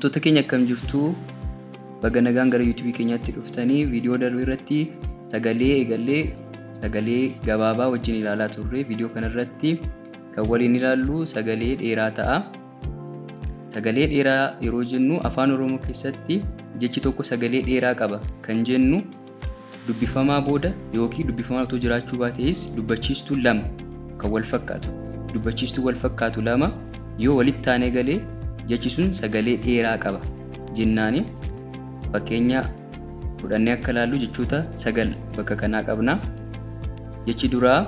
Hordoftoota keenya, akkam jirtu? Baga nagaan gara YouTubeii keenyaatti dhuftanii. Viidiyoo darbe irratti sagalee eegallee sagalee gabaabaa wajjin ilaalaa turre. Viidiyoo kanarratti kan waliin ilaallu sagalee dheeraa ta'a. Sagalee dheeraa yeroo jennu, Afaan Oromoo keessatti jechi tokko sagalee dheeraa qaba kan jennu dubbifamaa booda yookiin dubbifamaa otoo jiraachuu baatees dubbachiistuu lama kan wal fakkaatu, dubbachiistuu wal fakkaatu lama yoo walitti taanee galee, jechi sun sagalee dheeraa qaba jennaani. Fakkeenya fudhannee akka ilaallu jechoota sagal bakka kanaa qabna. Jechi duraa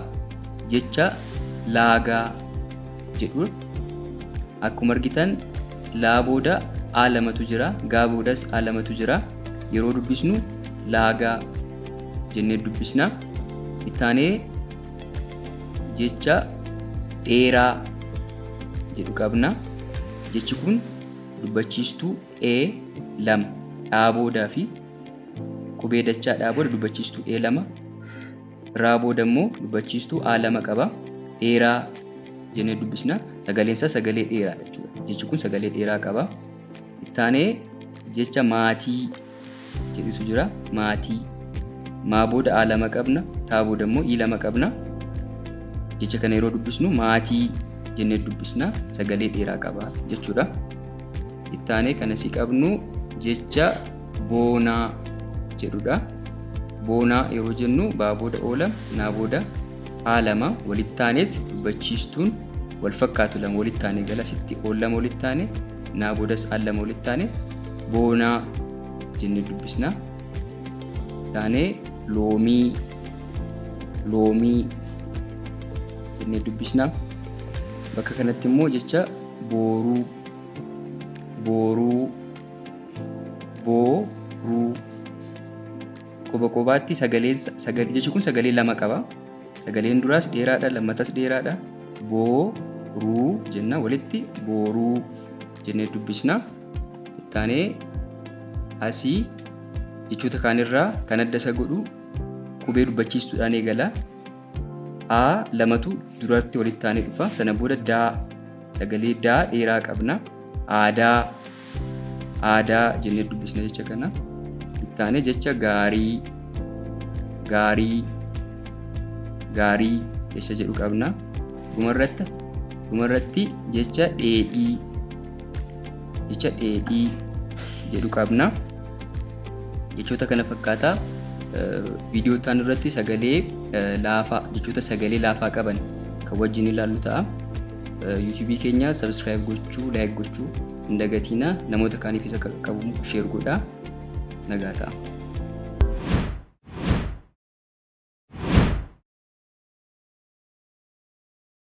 jecha laagaa jedhu. Akkuma argitan laa booda a lamatu jira, gaa boodas a lamatu jira. Yeroo dubbisnu laagaa jennee dubbisna. Ittaanee jecha dheeraa jedhu qabna. Jechi kun dubbachiistuu e lama dhaa boodaa fi qubee dachaa dhaa booda dubbachiistuu e lama, raa booda immoo dubbachiistuu a lama qaba. Dheeraa jennee dubbisna. Sagaleen isaa sagalee dheeraa jechuudha. Jechi kun sagalee dheeraa qaba. Ittaanee jecha maatii jedhutu jira. Maatii. Maa booda a lama qabna. Taa booda immoo i lama qabna. Jecha kana yeroo dubbisnu maatii jennee dubbisna. Sagalee dheeraa qaba jechuudha. Ittaanee kan asii qabnu jecha boonaa jedhudha. Boonaa yeroo jennu baa booda oo lama, naa booda aa lama walitti taaneet dubbachiistuun wal fakkaatu lama walitti taanee gala. Asitti oo lama walitti taane, naa boodas aa lama walitti taane, boonaa jennee dubbisna. Taanee loomii, loomii jennee dubbisna. Bakka kanatti immoo jecha booruu, booruu, booruu. Qoba qobaatti sagalee, jechi kun sagalee lama qaba. Sagaleen duraas dheeraadha, lammatas dheeraadha. Booruu jenna, walitti booruu jennee dubbisna. Ittaanee asii jechoota kaanirraa kan adda isa godhu qubee dubbachiistuudhaan eegala. A lamatu duratti walitti aanee dhufa. Sana booda daa, sagalee daa dheeraa qabna. Aadaa, aadaa jennee dubbisna jecha kana. Ittaanee jecha gaarii, gaarii, gaarii jecha jedhu qabna. Dhumarratti jecha dheedhii, jecha dheedhii jedhu qabna. Jechoota kana fakkaataa viidiyoo itti aanu irratti sagalee laafaa, jechoota sagalee laafaa qaban kan wajjin ilaallu ta'a. YouTubeii keenya subscribe gochuu, like gochuu hin dagatinaa. Namoota kaaniifis akka qaqqabu share godhaa. Nagaa ta'a.